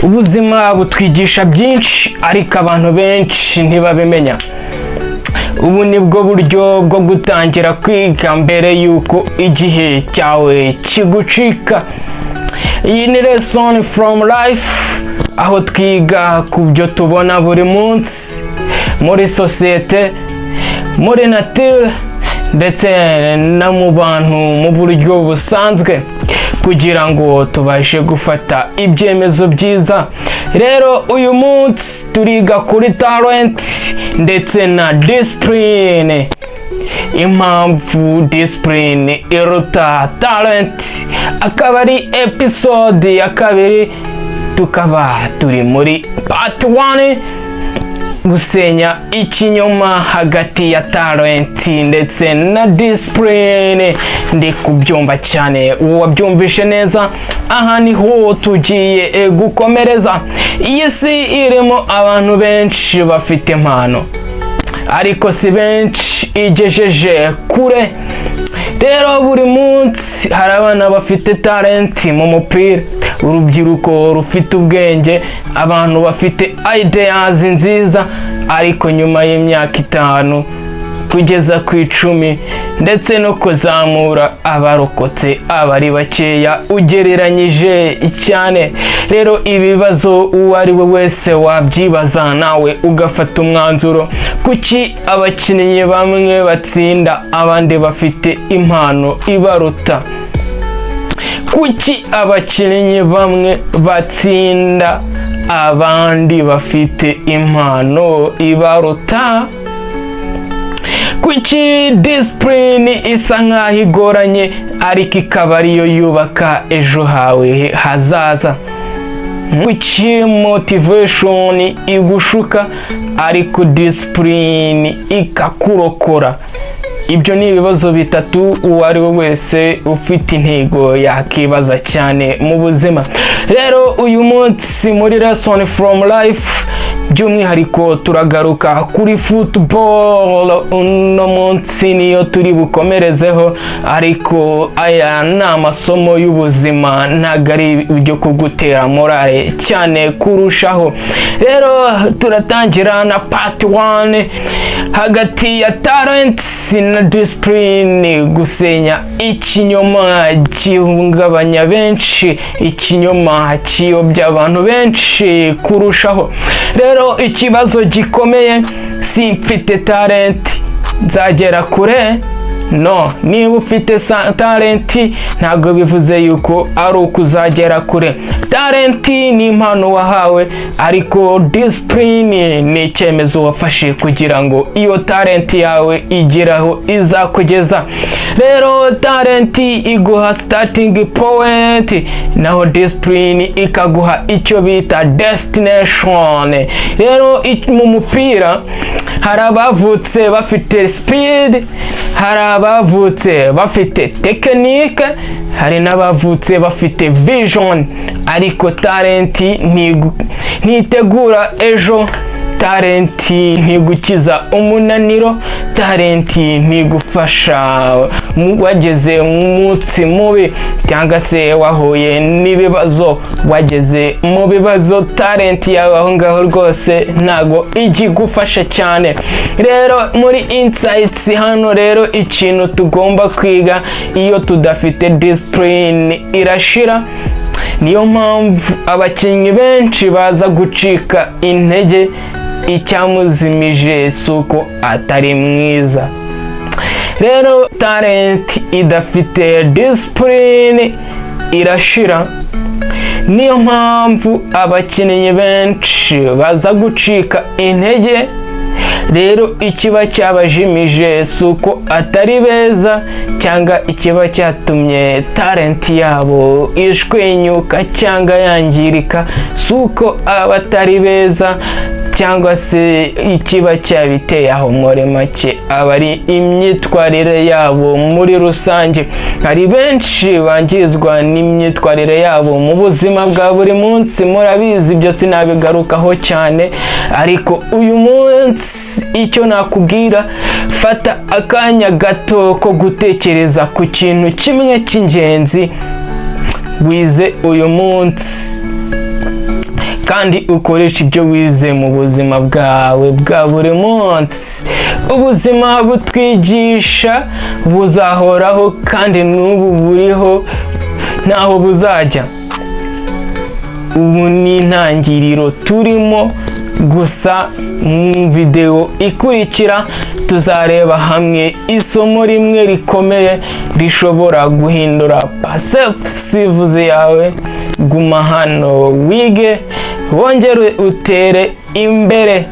Ubuzima butwigisha byinshi, ariko abantu benshi ntibabimenya. Ubu ni bwo buryo bwo gutangira kwiga mbere y'uko igihe cyawe kigucika. Iyi ni Lesson from Life, aho twiga ku byo tubona buri munsi muri sosiyete, muri nature, ndetse no mu bantu mu buryo busanzwe, kugira ngo tubashe gufata ibyemezo byiza. Rero uyu munsi turiga kuri talent ndetse na discipline, impamvu discipline iruta talent. Akaba ari episode ya kabiri, tukaba turi muri part 1, gusenya ikinyoma hagati ya talent ndetse na discipline. Ndi kubyumva cyane, wabyumvishe neza. Aha niho tugiye gukomereza. Iyi si irimo abantu benshi bafite impano, ariko si benshi igejeje kure. Rero buri munsi hari abana bafite talent mu mupira, urubyiruko rufite ubwenge, abantu bafite ideas nziza, ariko nyuma y'imyaka 5 kugeza ku 10 ndetse no kuzamura, abarokotse aba ari bakeya ugereranyije cyane. Rero ibibazo uwo ari we wese wabyibaza, nawe ugafata umwanzuro: kuki abakinnyi bamwe batsinda abandi bafite impano ibaruta? Kuki abakinnyi bamwe batsinda abandi bafite impano ibaruta? Kuki discipline isa nkaho igoranye, ariko ikaba ariyo yubaka ejo hawe hazaza? Kuki motivation igushuka, ariko discipline ikakurokora? Ibyo ni ibibazo bitatu uwo ari we wese ufite intego yakibaza cyane mu buzima. Rero uyu munsi muri Lesson from Life, by'umwihariko turagaruka kuri football. Uno munsi niyo turi bukomerezeho, ariko aya ni amasomo y'ubuzima, ntabwo ari ibyo kugutera morale cyane kurushaho. Rero turatangira na part 1, hagati ya talents na discipline, gusenya ikinyoma gihungabanya benshi, ikinyoma kiyobya abantu benshi kurushaho. Rero ikibazo gikomeye si "Mfite talent, nzagera kure?" No, niba ufite talent, ntabwo bivuze yuko ari uko uzagera kure. Talent ni impano wahawe, ariko discipline ni icyemezo wafashe kugira ngo iyo talent yawe igeraho izakugeza. Rero talent iguha starting point, naho discipline ikaguha icyo bita destination. Rero mu mupira hari abavutse bafite speed, hari abavutse bafite technique, hari n'abavutse bafite vision. Ariko talent ntitegura ejo, talent ntigukiza umunaniro, talent ntigufasha wageze mu munsi mubi cyangwa se wahuye n'ibibazo. Wageze mu bibazo, talent yawe aho ngaho rwose ntago ijya igufasha cyane. Rero muri insights hano, rero ikintu tugomba kwiga: iyo tudafite discipline, irashira. Niyo mpamvu abakinnyi benshi baza gucika intege. Icyamuzimije si uko atari mwiza. Rero talent idafite discipline irashira. Niyo mpamvu abakinnyi benshi baza gucika intege. Rero ikiba cyabajimije si uko atari beza, cyangwa ikiba cyatumye talent yabo ishwenyuka cyangwa yangirika si uko aba atari beza, cyangwa se ikiba cyabiteye aho muri make aba ari imyitwarire yabo muri rusange. Hari benshi bangizwa n'imyitwarire yabo mu buzima bwa buri munsi, murabizi, ibyo sinabigarukaho cyane. Ariko uyu munsi icyo nakubwira: fata akanya gato ko gutekereza ku kintu kimwe cy'ingenzi wize uyu munsi. Kandi ukoreshe ibyo wize mu buzima bwawe bwa buri munsi. Ubuzima butwigisha buzahoraho, kandi n'ubu buriho, ntaho buzajya. Ubu ni intangiriro turimo gusa. Mu videwo ikurikira tuzareba hamwe isomo rimwe rikomeye rishobora guhindura perspective yawe. Guma hano, wige, wongere utere imbere.